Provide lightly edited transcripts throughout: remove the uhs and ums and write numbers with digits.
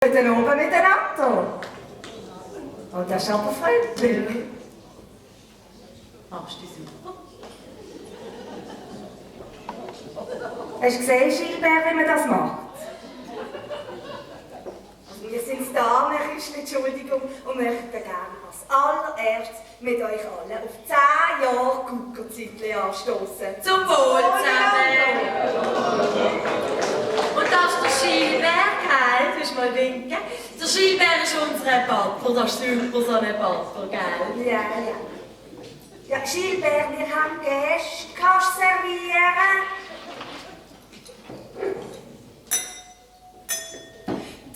Heute oben miteinander. Oh, das ist aber freundlich. Machst du super? Hast du gesehen, Gilbert, wie man das macht? Also wir sind da, Entschuldigung, und möchten gerne als allererstes mit euch allen auf 10 Jahre Guckerzeitchen anstoßen. Zum Wohl zusammen! Und das ist der Gilbert, gell? Du musst mal winken. Der Gilbert ist unser Partner, das ist super so ein Partner, gell? Ja. Ja, Gilbert, wir haben Gäste. Kannst du servieren?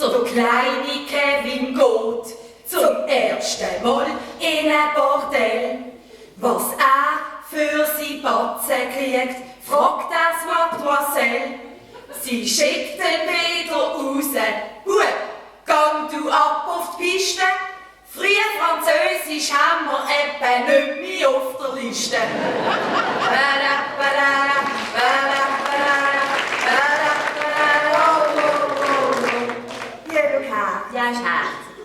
Der kleine Kevin geht zum ersten Mal in ein Bordell. Was er für sie Batzen kriegt, fragt das Mademoiselle. Sie schickt ihn wieder raus. Hut, gang du ab auf die Piste. Früher Französisch haben wir eben nicht mehr auf der Liste. Ja, ist herzig.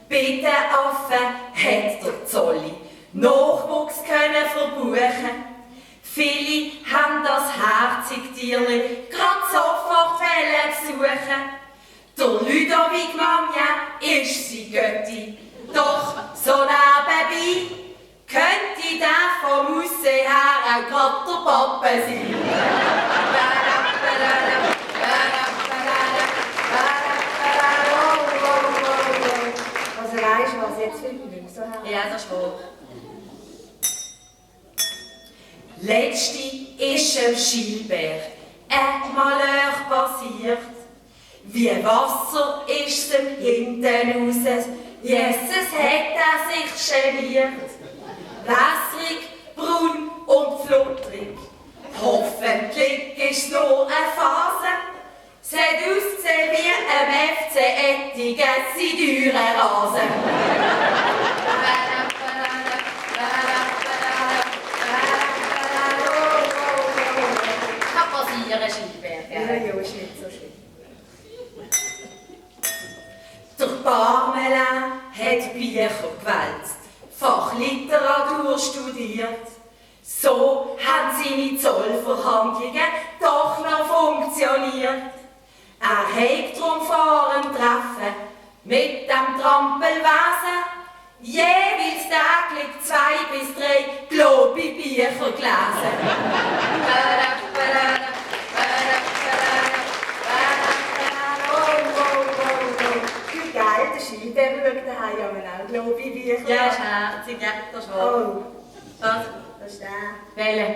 Bei den Affen hat der Zolli Nachwuchs können verbuchen. Viele haben das herzige Tierli grad sofort besuchen. Der Ludovic Mamja ist sie Götti, doch so nebenbei könnte der vom Aussehen her auch grad der Papa sein. Also weisst du was, jetzt finde ich nicht so her. Ja, das ist wahr. Letzte ist im Gilbert ein Malheur passiert. Wie Wasser ist ihm hinten raus, Jesus hat er sich geniert. Wässrig, braun und fluttrig, hoffentlich ist nur eine Phase. Es hat ausgesehen wie ein FC Ettigen, sie teuren Rasen. Kann passieren, Gilbert, gell? Ja, ist nicht so schlimm. Der Parmelin hat Bücher gewälzt, Fachliteratur studiert. So haben seine Zollverhandlungen doch noch funktioniert. Er hat drum fahren treffen mit dem Trampelwesen, jeweils täglich 2 bis 3 Globi-Bücher gelesen. Geil, der Gilbert schaut daheim ja auch Globi-Bücher. Ja, ist herzig, ja, das ist wahr. Oh, Was? das ist der. Welche?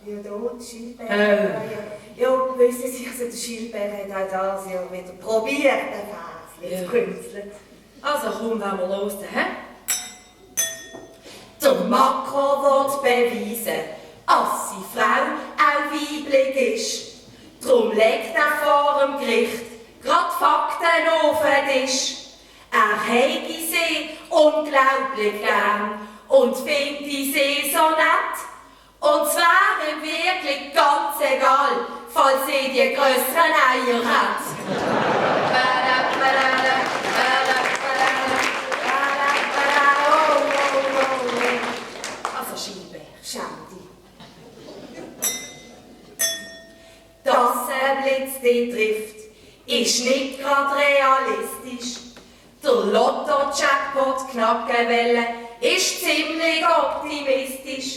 Ja, da, der Gilbert. Ja, wissen Sie, also der Gilbert hat auch das ja wieder probiert, den Vers zu künsteln. Also komm, wenn wir los, hä? Der Makro wird beweisen, dass seine Frau auch weiblich ist. Drum legt er vor dem Gericht grad Fakten auf den Tisch. Er hege sie unglaublich gern und finde sie so nett. Und es wäre ihm wirklich ganz egal, falls sie die grösseren Eier hat. Also Gilbert, Schau dich. dass ein Blitz dich trifft, ist nicht gerade realistisch. Der Lotto-Jackpot knacken wollen, ist ziemlich optimistisch.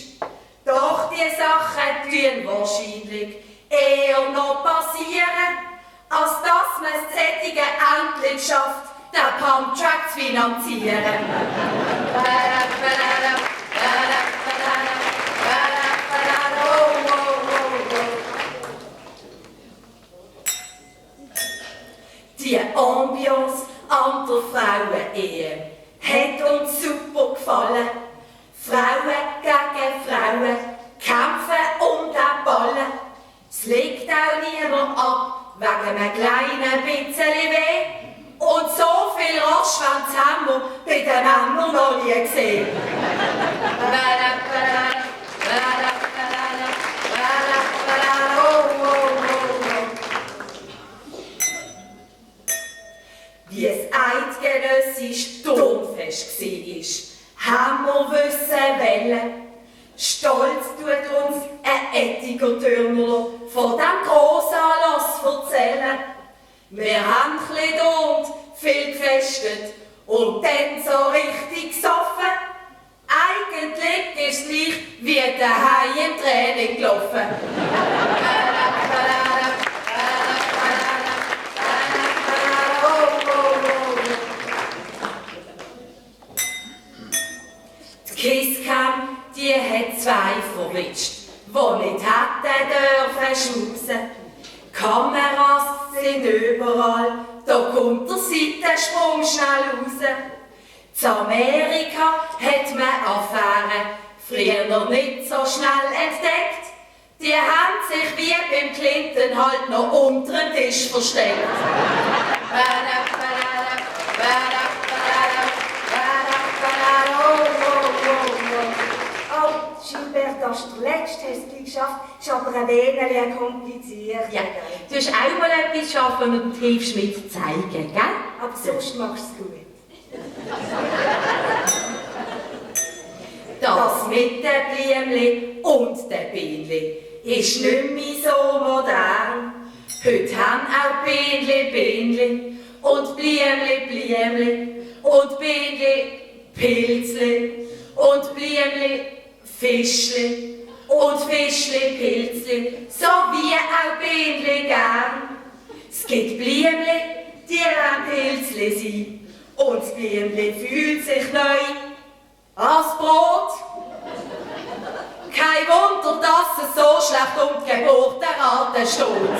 Doch die Sachen tun wahrscheinlich eher noch passieren, als dass man es Sättige endlich schafft, den Pumptrack zu finanzieren. Die Ambiance an der Frauenehe hat uns super gefallen. Frauen gegen Frauen kämpfen um den Ballen. Es liegt auch niemand ab wegen einem kleinen bisschen weh. Und so viel Rostschwänze haben wir bei den Männern noch nie gesehen. wie es eidgenössisch Turnfest war, haben wir wissen wollen. Stolz tut uns ein Ettiger-Türmer von dem Grossanlass erzählen. Wir haben ein bisschen viel gefestet und dann so richtig gesoffen. Eigentlich ist es gleich wie daheim im Training gelaufen. Die Kisscam, die hat zwei verwitscht, die nicht hätten dürfen schmusen. Kameras sind überall, da kommt der Seitensprung schnell raus. In Amerika hat man Affären früher noch nicht so schnell entdeckt. Die haben sich wie beim Clinton halt noch unter den Tisch versteckt. Oh, Gilbert, das ist der letzte, hast du geschafft. Ist aber ein wenig kompliziert. Ja, du hast auch mal etwas schaffen und hilfst mit zeigen, gell? Aber sonst machst du es gut. Das mit den Blümli und den Bienli ist nicht mehr so modern. Heute haben auch Bienli Bienli und Blümli Blümli und Bienli Pilzli und Blümli Fischli und Fischli Pilzli, so wie auch Bienli gern. Es gibt Blümli, die wollen Pilzli sein. Und das Blümli fühlt sich neu als Brot. Kein Wunder, dass es so schlecht um die Geburtenrate steht.